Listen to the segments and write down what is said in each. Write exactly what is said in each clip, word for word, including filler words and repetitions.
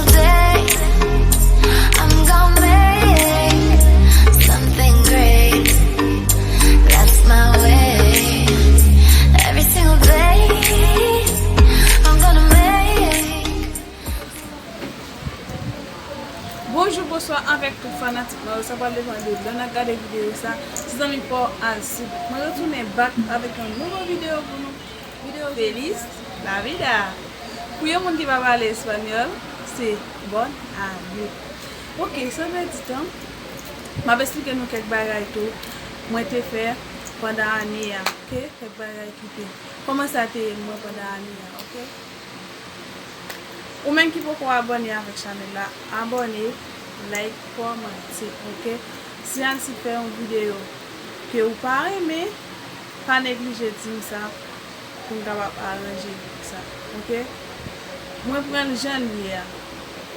Day, I'm gonna make something great. That's my way. Every single day, I'm gonna make. Bonjou, bonswa avèk tout fanatik mwen yo. Sa pral depann de lè n ap gade videyo sa. Se zanmi pa w Alcide. Mwen retounen back avèk yon nouvo videyo pou nou. Videyo Feliz Navidad. Pou yon moun ki pa pale espanyòl, se Bon Ane. Ok, san pèdi tan, m ap esplike nou kèk bagay tou mwen te fè pandan ane a, ok? Kèk bagay ki te, kòman sa te ye mwen pandan ane a, ok? Ou menm ki poko abòne avèk chanèl la, abòne, like, kòmante, ok? Si Alcide fè yon videyo ke ou pa renmen, pa neglije di m sa pou m kapab aranje sa, ok? Mwen pran l jan l ye a.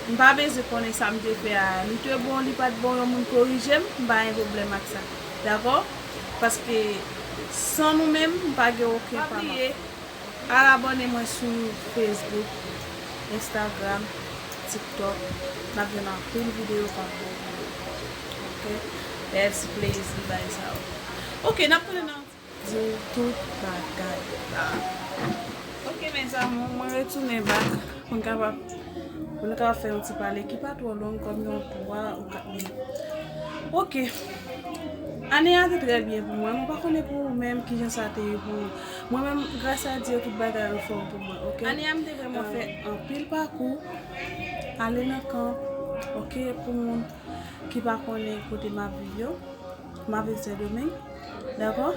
M pa bezwen konnen sa m te fè a, li te bon, li pa t bon, yon moun korije m, m pa gen pwoblèm ak sa. Dakò? Paske san nou menm, m pa gen okenn pa bliye, al abòne mwen sou Facebook, Instagram, TikTok. N ap jwenn anpil videyo pa m. Ok? Pèdi plezi bay sa yo. Ok, n ap tounen nan di w tout bagay. Ok, mes amours, mwen retounen back pou n kapab, pou n kapab fè yon ti pale ki pa twò long, kòm yon twa ou kat minit. Ok. Ane a te trè byen pou mwen. Mwen pa konnen pou ou menm kijan sa te ye pou ou. Mwen menm, gras a Dye, tout bagay anfòm pou mwen, ok? Ane a m te vrèman fè anpil pakou, ale nan kan, ok, pou moun ki pa konnen kote m ap viv yo. M ap viv Sendomeng, dakò?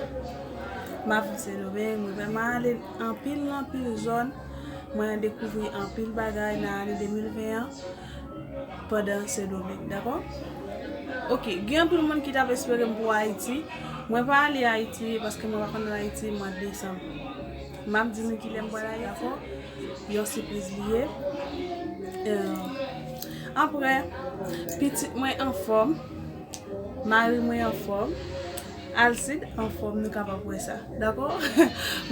M ap viv Sendomeng, mwen vrèman ale anpil, anpil zòn. Mwen dekouvri anpil bagay nan ane de mil ven an pandan Sendomeng, dakò? Ok, gen anpil moun ki t ap espere m pou Ayiti. Mwen pa ale Ayiti paske mwen pa konn al Ayiti mwa desanm. M ap di nou kilè m pral Ayiti, dakò? Yon sipriz li ye. Eh, apre, pitit mwen anfòm. Mari mwen anfòm. Alcide anfòm, nou kapab wè sa. Dakò?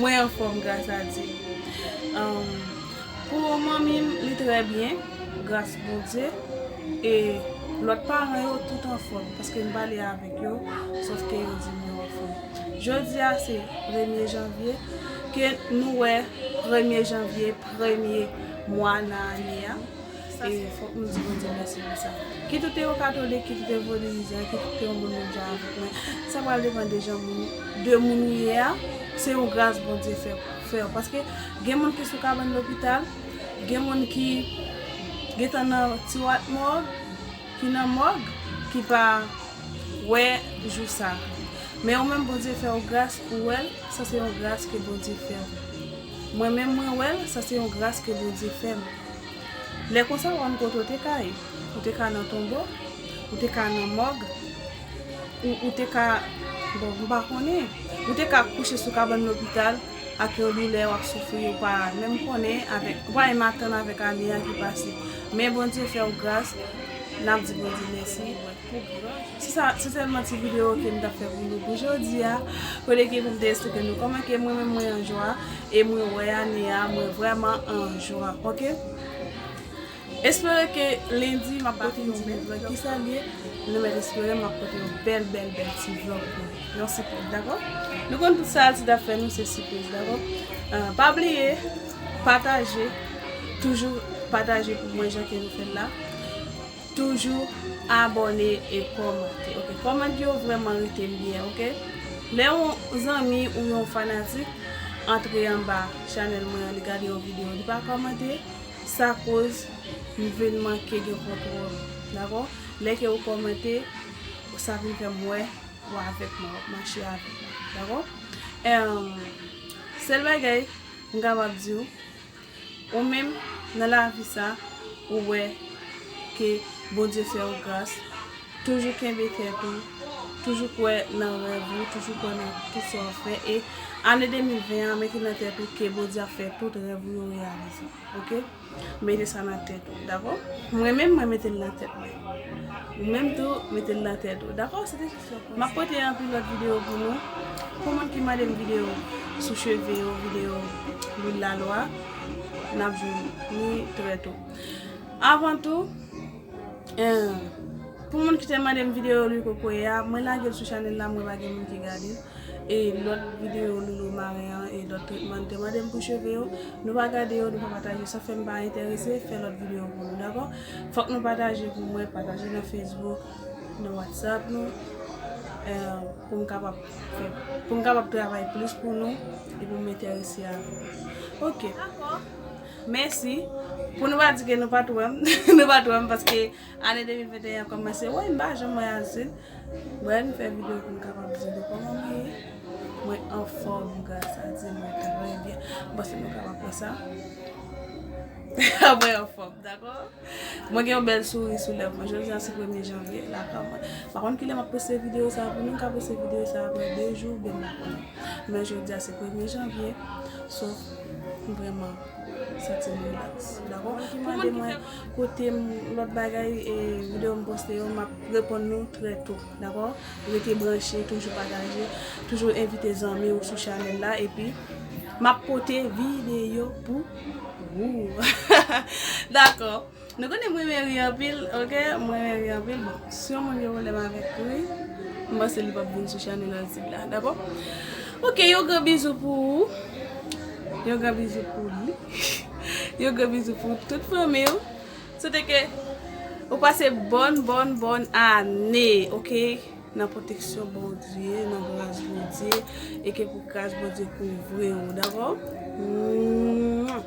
Mwen anfòm, gras a Dye. Ahn, pou manmi m, li trè byen, gras Bondye. E lòt paran yo tout anfòm, paske m pale avèk yo, sòf ke yo di m yo anfòm. Jodi a se premye janvye, ke nou wè premye janvye, premye mwa nan ane a. E fòk nou di Bondye mèsi pou sa. Kit ou te yon katolik, kit ou te vodouizan, kit ou te yon moun menm jan avèk mwen, sa pral depann de jan moun, de moun ou ye a. Se yon gras Bondye fè, fè w. Paske gen moun ki sou kabann lopital, gen moun ki gentan nan tiwat mòg, ki nan mòg, ki pa wè jou sa. Men ou menm, Bondye fè w gras, ou wè l, sa se yon gras ke Bondye fè w. Mwen menm, mwen wè l, sa se yon gras ke Bondye fè m. Lè konsa, w konn kote w te ka ye. Ou te ka nan tonbo, ou te ka nan mòg, ou, ou te ka, bon, m pa konnen, ou te ka kouche sou kabann lopital ak yon doulè w ap soufri, ou pa menm konnen avèk, ou pa menm atann avèk ane a ki pase. Men Bondye fè w gras, n ap di Bondye mèsi. Se sa, se sèlman ti videyo ke m t ap fè pou nou pou jodi a. Kote ke pou m te esplike nou kòman ke mwen menm mwen an jwa, e mwen wè ane a, mwen vrèman an jwa, ok? Espere ke lendi m ap pote yon bèl vlog. Kisa l ye? Nou mèt espere m ap pote yon bèl, bèl, bèl ti vlog pou nou. Yon sipriz, dakò? Nou konn tout sa Alcide ap fè nou, se sipriz, dakò? Ah, pa bliye, pataje, toujou pataje pou mwen jan ke nou fè l la. Toujou abòne e kòmante, ok? Kòmantè yo vrèman rete m byen, ok? Lè yon zanmi ou yon fanatik antre anba chanèl mwen an, li gade yon videyo, li pa kòmante, sa koz m vin manke gen kontwòl, dakò? Lè ke ou kòmante, sa vin fè m wè ou avèk mwen, w ap mache avèk mwen, dakò? Em, sèl bagay m kapab di w, ou menm, nan lavi sa, ou wè ke Bondye fè w gras, toujou kenbe tèt ou, toujou kwè nan rèv ou, toujou kwè nan tout sa w ap fè. E ane de mil ven an, mete nan tèt ou ke Bondye ap fè tout rèv ou yo reyalize, ok? Mete sa nan tèt ou, dakò? Mwen menm, mwen mete l nan tèt mwen. Ou menm tou, mete l nan tèt ou, dakò? Se te jis yon konsèy. M ap pote anpil lòt videyo pou nou. Pou moun ki mande m videyo sou cheve yo, videyo lwil lalwa, n ap jwenn li trè to. Avan tou, eh, pou moun ki te mande m videyo Louis Kokoye a, mwen lage l sou chanèl la, mwen pa gen moun ki gade l. E lòt videyo Loulou Maren an, e lòt tretman, te mande m pou cheve yo. Nou pa gade yo, nou pa pataje. Sa fè m pa enterese fè lòt videyo pou nou, dakò? Fòk nou pataje pou mwen, pataje nan Facebook, nan WhatsApp nou, eh, pou m kapab fè, pou m kapab travay plis pou nou, e pou m enterese avè nou. Ok. Mèsi. Pou nou pa di ke nou pa t wè m, nou pa t wè m, paske ane de mil venteyen an kòmanse, wè, m pa janm wè Alcide. Brèf, m fè videyo pou m kapab di nou kòman mwen ye. Mwen anfòm, gras a Dye, mwen trè byen. M panse nou kapab wè sa. Mwen anfòm, dakò? Mwen gen yon bèl souri sou lèv mwen. Jodi a se premye janvye, lakay mwen. M pa konn kilè m ap poste videyo sa a pou nou, m ka poste videyo sa a apre de jou, oubyen m pa konnen. Men jodi a se premye janvye, so, m vrèman santi m rilaks, dakò? Pou moun ki mande mwen kote m, lòt bagay, e, videyo m poste yo, m ap reponn nou trè to, dakò? Rete branche, toujou pataje, toujou envite zanmi w sou chanèl la, epi m ap pote videyo pou ou. Dakò. Nou konnen mwen renmen ri anpil, ok? Mwen renmen ri anpil. Bon, si yon moun gen pwoblèm avèk ri, m panse li p ap vin sou chanèl Alcide la, dakò? Ok, yon gran bizou pou ou. Yon gran bizou pou li. Yon gran bizou pou tout fanmi w. Swete ke ou pase bòn, bòn, bòn ane, ok? Nan pwoteksyon Bondye, nan gras Bondye, e ke pou gras Bondye kouvri w, dakò? Mwah.